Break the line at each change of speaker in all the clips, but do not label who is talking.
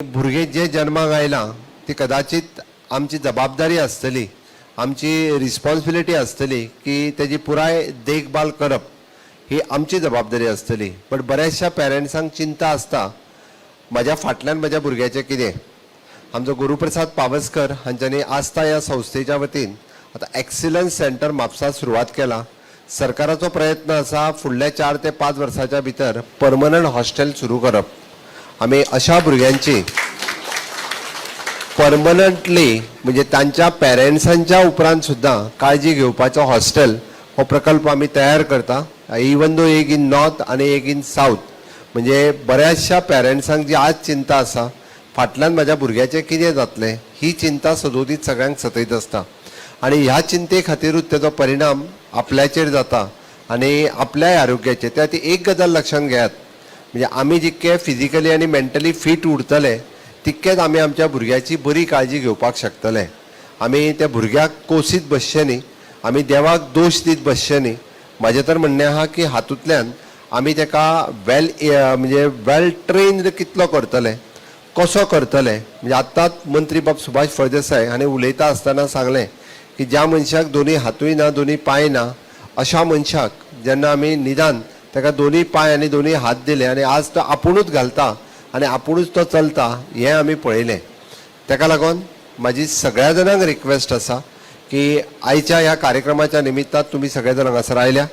भुरगें जें जन्माक आयलां ती कदाचित आमची जबाबदारी आसतली, आमची रिस्पॉन्सिबिलिटी आसतली की तेजी पुराय देखभाल करप ही आमची जबाबदारी आसतली. बट बऱ्याचशा पेरंट्सांक चिंता आसता, म्हाज्या फाटल्यान म्हाज्या भुरग्याचें कितें? आमचो गुरुप्रसाद पावसकर हांच्यांनी आस्था ह्या संस्थेच्या वतीन आतां एक्सिलन्स सेंटर म्हापसा सुरवात केला. सरकाराचो प्रयत्न आसा, फुडल्या 4 ते 5 वर्साच्या भितर परमनंट हॉस्टेल सुरू करप. आमी अशा भुरग्यांची परमनंटली, म्हणजे तांच्या पेरंट्सांच्या उपरांत सुद्दां काळजी घेवपाचो हॉस्टेल हो प्रकल्प आमी तयार करता. इवन दो एक इन नॉर्थ आनी एक इन सावथ. म्हणजे बऱ्याचशा पेरंट्सांक जी आज चिंता आसा, फाटल्यान म्हाज्या भुरग्याचें कितें जातलें, ही चिंता सदोदीत सगळ्यांक सतयत आसता आनी ह्या चिंते खातीरूच तेजो परिणाम आपल्याचेर जाता आनी आपल्याय आरोग्याचेर. त्या खातीर एक गजाल लक्षांत घेयात, म्हणजे आमी जितके फिजिकली आनी मेंटली फीट उरतले, तितकेच आमी आमच्या भुरग्याची बरी काळजी घेवपाक शकतले. आमी त्या भुरग्याक कोसीत बसचे न्ही, आमी देवाक दोश दीत बसचे न्ही. म्हाजें तर म्हणणें आहा की हातूंतल्यान आमी ताका वेल, म्हणजे वेल ट्रेन्ड कितलो करतले, कसो करतले. म्हणजे आत्ताच मंत्री बाब सुभाष फळदेसाय हांणी उलयता आसतना सांगलें की ज्या मनशाक दोनूय हातूय ना, दोनूय पांय ना, अशा मनशाक जेन्ना आमी निदान ताका दोनूय पांय आनी दोनूय हात दिले आनी आज तो आपुणूच घालता आनी आपुणूच तो चलता, हें आमी पळयलें. ताका लागून म्हाजी सगळ्या जाणांक रिक्वेस्ट आसा की आयच्या ह्या कार्यक्रमाच्या निमित्तान तुमी सगळे जाण हांगासर आयल्या.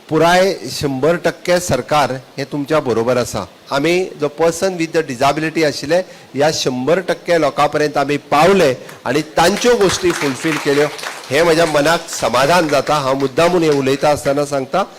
पुराय 100% सरकार हें तुमच्या बरोबर आसा. आमी जो पर्सन विथ the disability आशिल्ले, ह्या 100% लोकां पर्यंत आमी पावले आनी तांच्यो गोश्टी फुलफील केल्यो, हें म्हज्या मनाक समाधान जाता. हांव मुद्दामून हें उलयता आसतना सांगता.